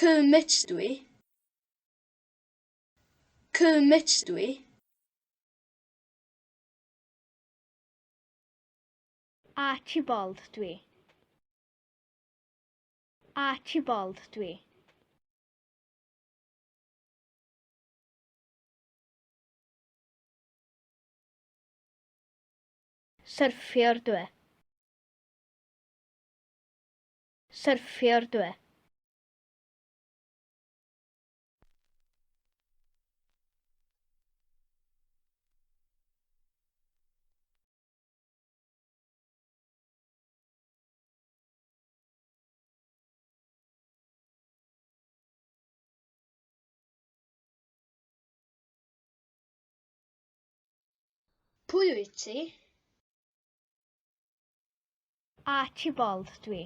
Kermit dwi. Kermit dwi. Archibald dwi. Archibald dwi. Syrffiwr dwi. Syrffiwr dwi. Pwy wyt ti? Archibald dwi.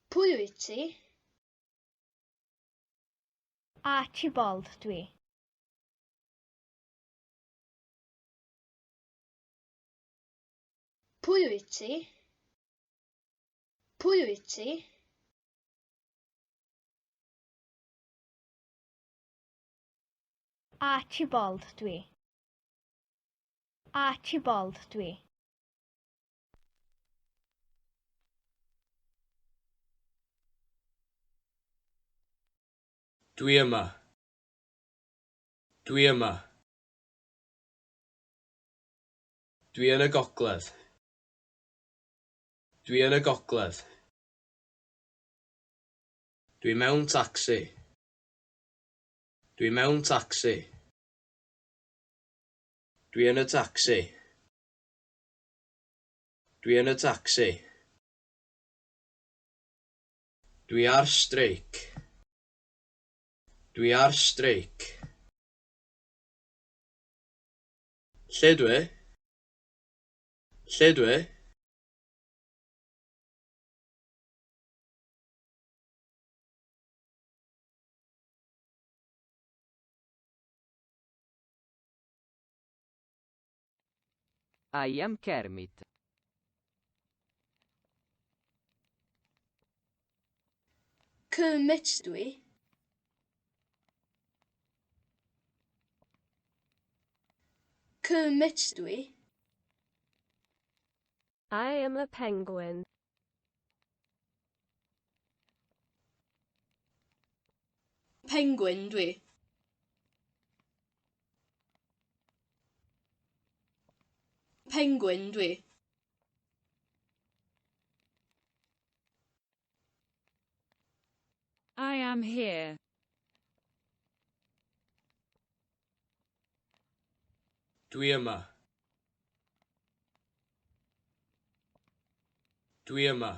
Pwy wyt ti? Archibald dwi. Pwy wyt ti? Pwy wyt ti? Archibald dwi. Archibald dwi. Dwi yma. Dwi yma. Dwi yn y gogledd. Dwi yn y gogledd. Dwi mewn tacsi. Dwi mewn tacsi. Dwi yn y tacsi. Dwi yn y tacsi. Dwi ar streic. Dwi ar streic. Lle dwi? Lle dwi? I am Kermit. Kermit dwi. Kermit dwi. I am a penguin. Penguin dwi. Penguin dwi. I am here. Dwi yma. Dwi yma.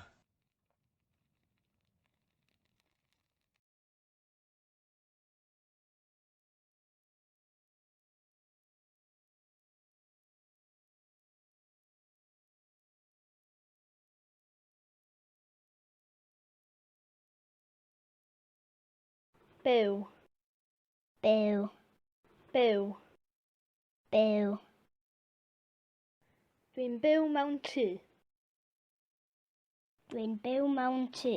Byw. Byw. Byw. Byw. Dwi'n byw mewn tŷ. Dwi'n byw mewn tŷ.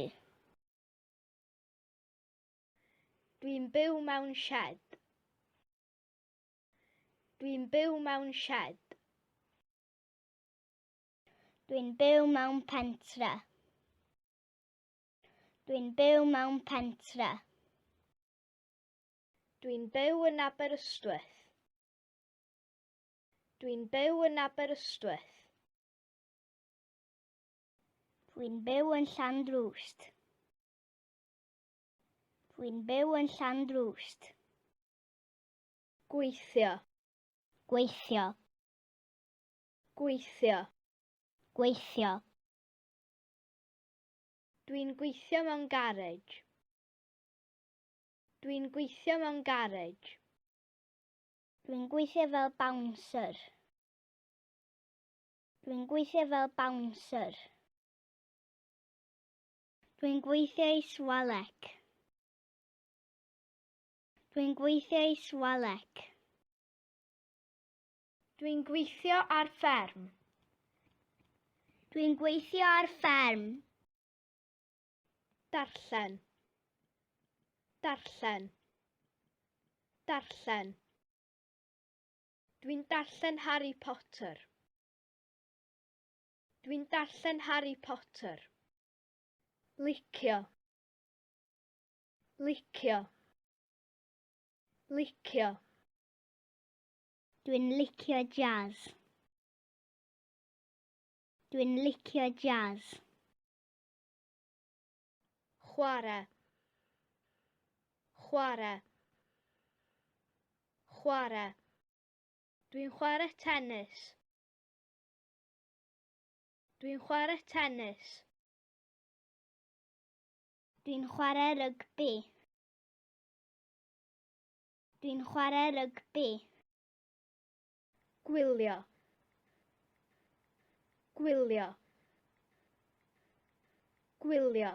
Dwi'n byw mewn sied. Dwi'n byw mewn sied. Dwi'n byw mewn pentre. Dwi'n byw mewn pentre. Dwi'n byw yn Aberystwyth. Dwi'n byw yn Aberystwyth. Dwi'n byw yn Llandrwst. Dwi'n byw yn Llandrwst. Gweithio. Gweithio. Gweithio. Gweithio. Dwi'n gweithio mewn garej. Dwi'n gweithio mewn garej. Dwi'n gweithio fel bouncer. Dwi'n gweithio fel bouncer. Dwi'n gweithio i Swalec. Dwi'n gweithio i Swalec. Dwi'n gweithio ar fferm. Dwi'n gweithio ar fferm. Darllen. Darllen. Darllen. Dwi'n darllen Harry Potter. Dwi'n darllen Harry Potter. Licio. Licio. Licio. Dwi'n licio jazz. Dwi'n licio jazz. Chwarae. Chwarae. Chwarae. Dwi'n chwarae tennis. Dwi'n chwarae tennis. Dwi'n chwarae rygbi. Dwi'n chwarae rygbi. Gwylio. Gwylio. Gwylio.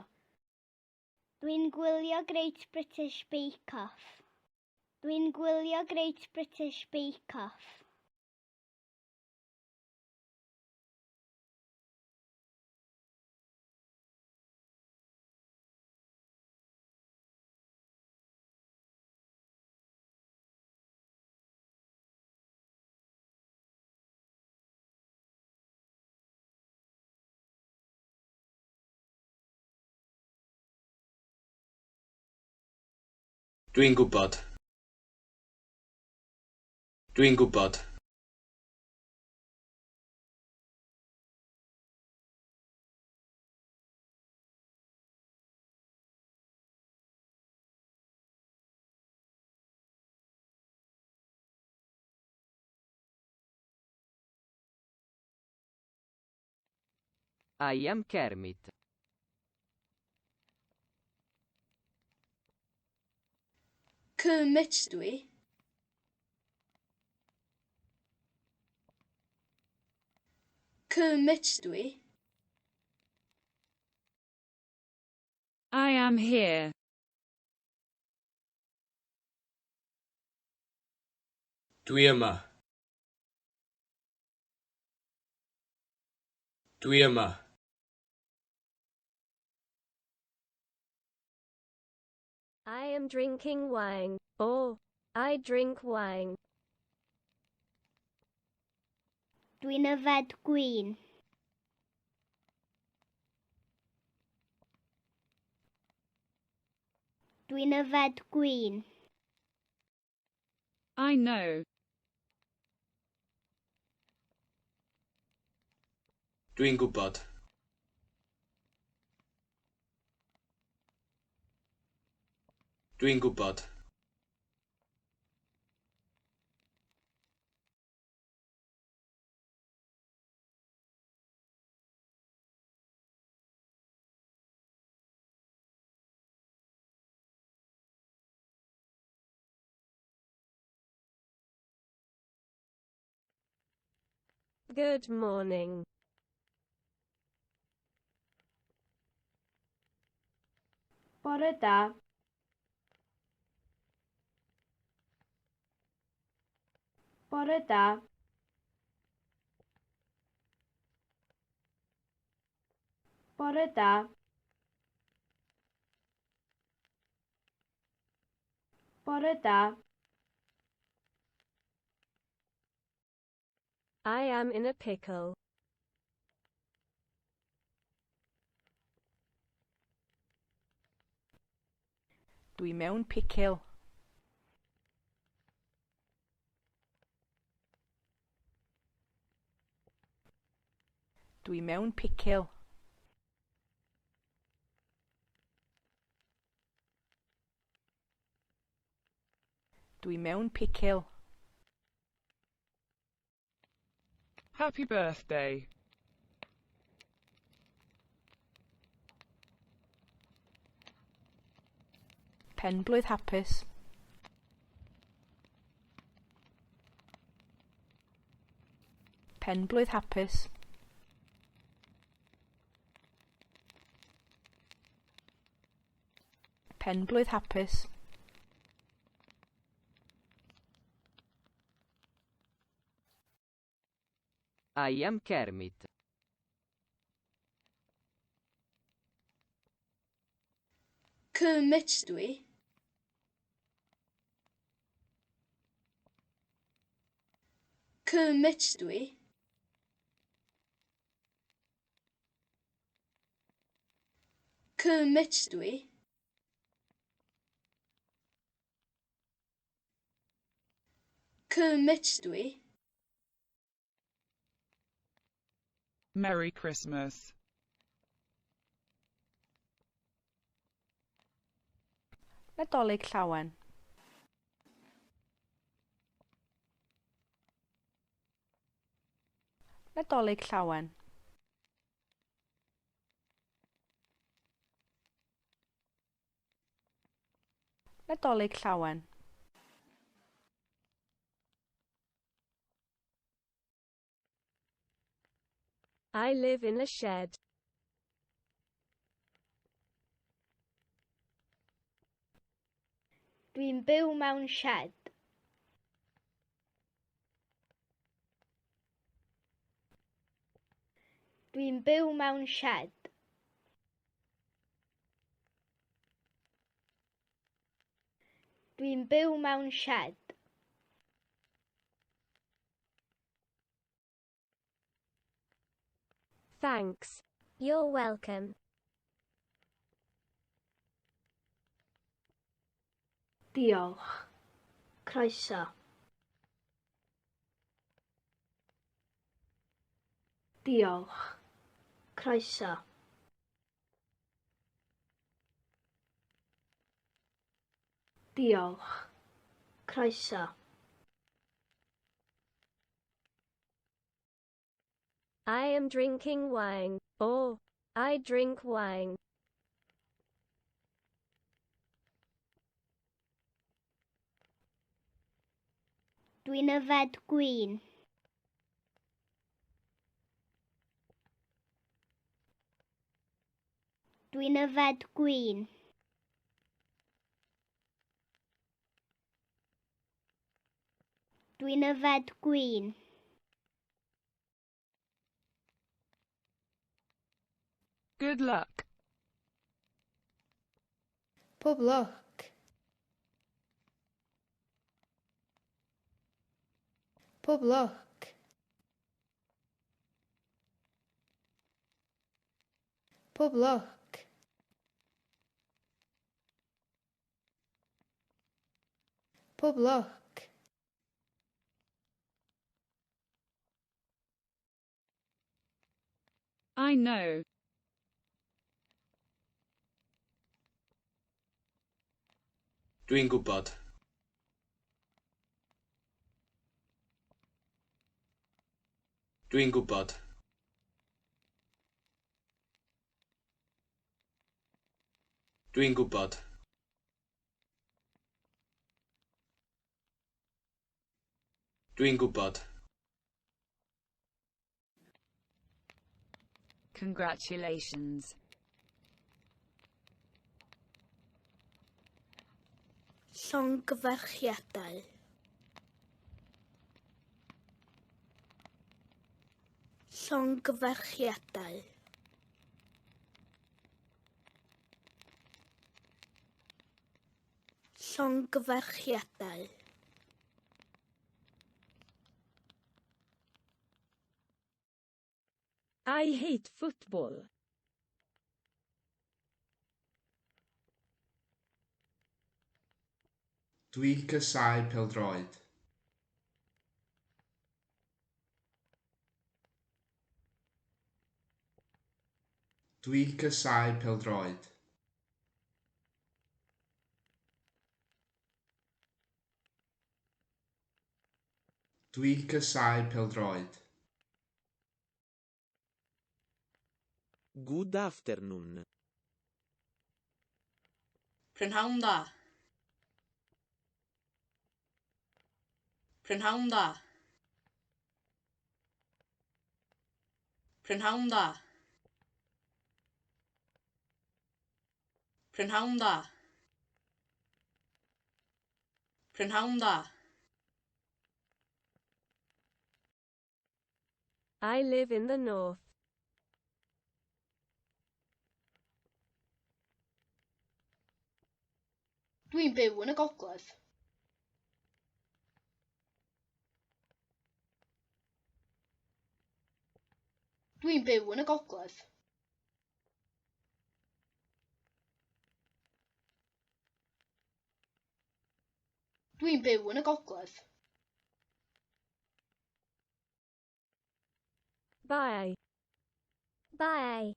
Dwi'n gwylio Great British Bake Off. Dwi'n gwylio Great British Bake Off. Dwi'n gwybod. Dwi'n gwybod. I am Kermit. Kermit dwi. Kermit dwi. I am here. Dwi yma. Dwi yma. I am drinking wine. Or, I drink wine. Dwi'n yfed gwin. Dwi'n yfed gwin. I know. Dwi'n gwybod. Dwi'n gwybod. Good morning. Bore da. Bore da. Bore da. Bore da. I am in a pickle. Dwi mewn picil. Dwi mewn picil. Dwi mewn picil. Happy birthday. Penblwydd hapus. Penblwydd hapus. Penblwydd hapus. I am Kermit. Kermit dwi. Kermit dwi. Kermit dwi. Kermit dwi. Merry Christmas. Nadolig Llawen. Nadolig Llawen. Nadolig Llawen. I live in a shed. Dwi'n byw mewn sied. Dwi'n byw mewn sied. Dwi'n byw mewn sied. Thanks. You're welcome. Diolch. Croeso. Diolch. Croeso. Diolch. Croeso. I am drinking wine. Or, I drink wine. Dwi'n yfed gwin. Dwi'n yfed gwin. Dwi'n yfed gwin. Good luck. Pob lwc. Pob lwc. Pob lwc. Pob lwc. I know. Dwi'n gwybod. Dwi'n gwybod. Dwi'n gwybod. Dwi'n gwybod. Congratulations. Llongyfarchiadau. Llongyfarchiadau. Llongyfarchiadau. I hate football. Dwi'n casáu pêl-droed. Dwi'n casáu pêl-droed. Dwi'n casáu pêl-droed. Good afternoon. Prynhawn da. Prynhawn da. Prynhawn da. Prynhawn da. Prynhawn da. I live in the north. Dwi'n byw yn y gogledd. Dwi'n byw yn y gogledd. Dwi'n byw yn y gogledd. Bye. Bye.